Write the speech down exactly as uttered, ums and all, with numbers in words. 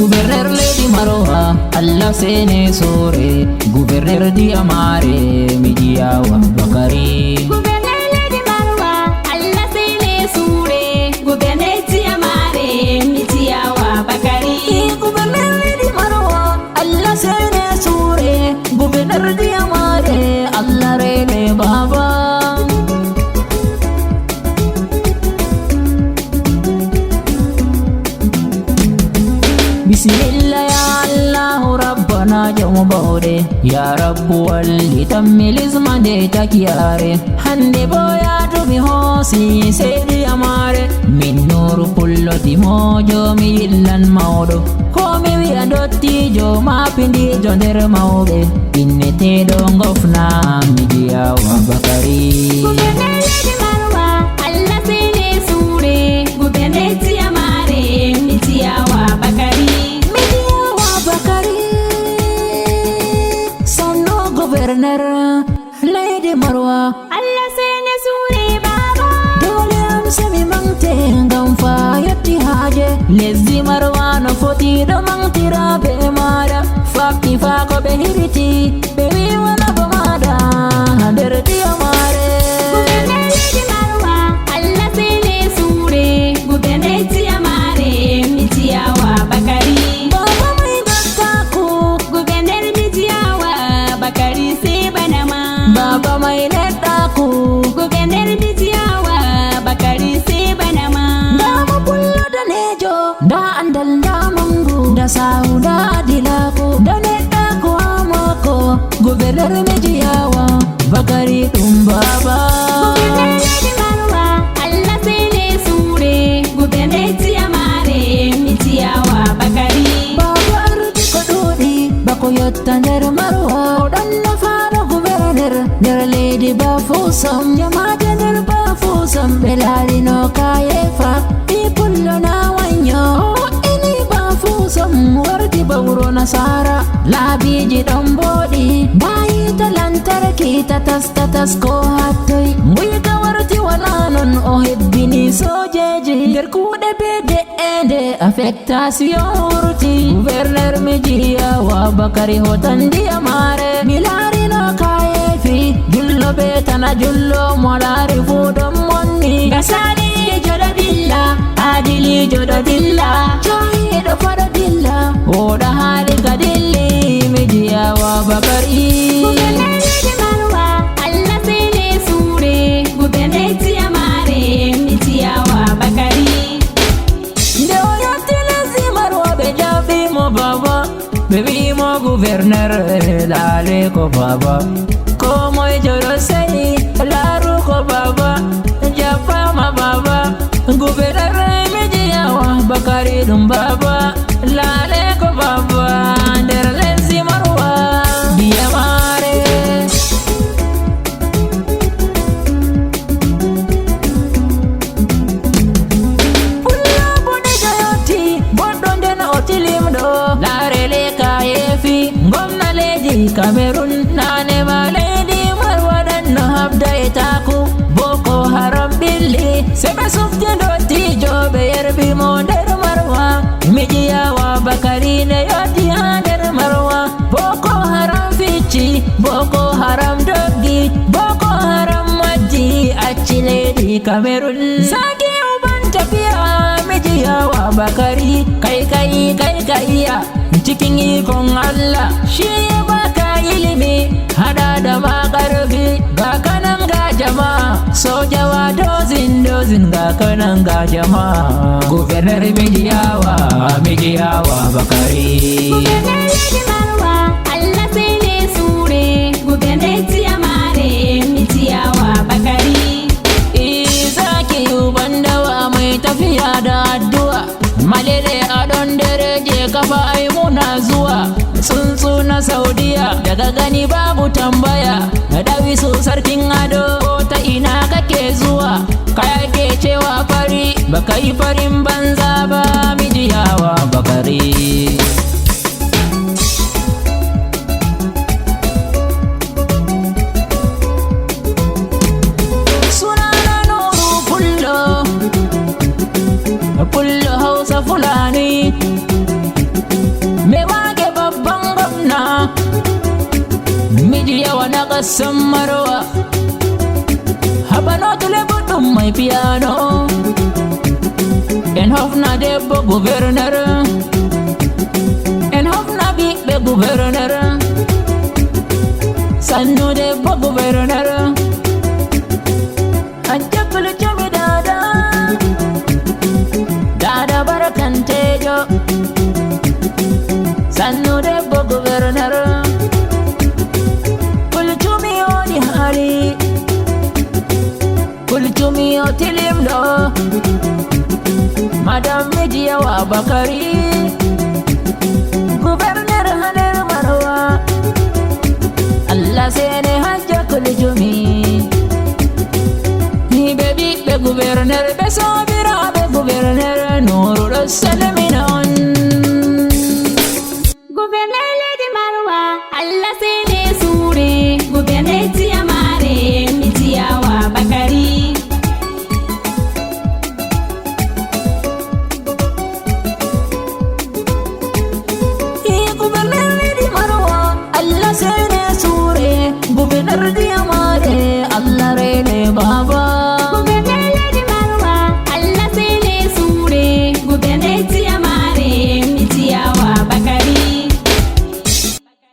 Gouverneur leydi Marwa, Allah sene sore. Gouverneur Diyamare, Mijiyawa Bakari. Gouverneur leydi Marwa, Allah sene sure. Gouverneur Diyamare, Mijiyawa Bakari. Gouverneur leydi Marwa, Allah sene sure. Gouverneur Diyamare, Allah rene baba. Bisimilla ya Allahu Rabbana jom bawɗe. Ya Rabbu wallitan mi lisma nde takiyare. Hande bo yaadu mi hoosi seydi Yamare. Min Nuuru Pullo Dimojo mi yillan mawɗo. Ko mi wi'a ndottijo ma pindijo nder mawɓe. Inneteeɗo ngofna Mijiyawa Bakari. Gouverneur leydi Marwa, Allah sene sure. Gouverneur Diyamare, Mijiyawa Bakari. Mijiyawa Bakari. Sonno gouverneur leydi Marwa. Allah sene sure baba. Dole am semi mangte ngam fa yotti haaje. Lesdi Marwa no foti ɗo mangtira be maɗa. Faɓɓi fa ko ɓe hiriti. Ɓe wi wala ba maɗa ha nder Diyamare. Gouverneur leydi Marwa, Allah sene sure. Gouverneur Diyamare, Mijiyawa Bakari. Baba mai gattaku. Gouverneur Mijiyawa Bakari se bana ma. Baba mai neɗɗaku. Gouverneur Mijiyawa Bakari se bana ma. Nda mo pullo danejo. Nda andal, nda mangu, nda sahu, nda adilaku, nda neɗɗaku ha mako. Gouverneur Mijiyawa Bakari ɗum baba. Gouverneur leydi Marwa, Allah sene sure. Gouverneur Diyamare, Mijiyawa Bakari. Baba ardi ko ɗuuɗi, bako yotta nder Marwa. O ɗon nafaɗo gouverneur nder leydi Bafusam. Jamaaje nder Bafusam ɓe laalino kayefa. Ɓii pullo na wanyo, o ini Bafusam warti bawro nasara. Laabiiji ɗon mboɗi, nda yiite lantarki tatas tatas ko hattoy. Nguyka warti wala non, o hebbini soojeeji nder kuuɗe be de'ende affectation wurti. Gouverneur Mijiyawa Bakari hotan Diyamare. Mi laarino kayefi, jullo be tana jullo mo laari fuu ɗon monni. Gasaliijo ɗo dilla, adiliijo ɗo dilla, jaayiiɗo fa ɗo dilla. Oɗo haali ka dilli, Mijiyawa Bakari. Gouverneur leydi Marwa, Allah sene sure. Gouverneur Diyamare, Mijiyawa Bakari. Nde o yotti lesdi Marwa ɓe jaɓi mo baba. Ɓe wi'i mo gouverneur, laale ko baba. Ko moy joɗo sey, laaru ko baba. Jaɓɓama baba. Gouverneur Mijiyawa Bakari ɗum baba. Laale ko baba. Nder lesdi Marwa, Diyamare. Pullo boɗejo yotti, goɗɗo nden o tilimɗo. Laare le kayefi, gomna leydi Kamerun, nane ma leydi Marwa ɗon no habda e taku. Boko Haram ɓilli, se ɓe sufti ndottijo ɓe yerbi mo nder Marwa. Mijiyawa Bakari ne yotti ha nder Marwa. Boko Haram ficci, Boko Haram doggi, Boko Haram majji, acci leydi Kamerun. Zaki uban tafiya, Mijiyawa Bakari, kai, kai, kai, kai, ya. Cikin ikon Allah, shi ya baka ilimi, hada da ma ƙarfi, ga kanan ga jama'a, sojawa dozin, dozin, ga kanan ga jama'a. Gouverneur Mijiyawa, Mijiyawa Bakari. Gouverneur leydi Marwa, Allah sene sure. Gouverneur Diyamare, Mijiyawa Bakari. Isaki ubandawa mai tafiya da addu'a. Malele a ɗon dereje kafa ai muna zuwa. Tsuntsu na Saudiya, daga gani babu tambaya. Na dawisu sarkin ado, ko ta ina kake zuwa? Kaya ke cewa fari, baka yi farin banza ba, Mijiyawa Bakari. Sunana Nuuru Pullo, Pullo Hausa Fulani. Sammarowa, haɓanotule goɗɗum may piyano. En hofna debbo gouverneur. En hofna ɓiɓɓe gouverneur. Sannu debbo gouverneur. An jakkulu cumi dada. Dada barakantejo. Sannu debbo gouverneur. Kulcumi woni hali. Kulcumi o tilimɗo. Madam Mijiyawa Bakari. Gouverneur hander marwa. Allah sene hajja kulcumi. Ni be ɓiɓɓe gouverneur ɓe soɓe.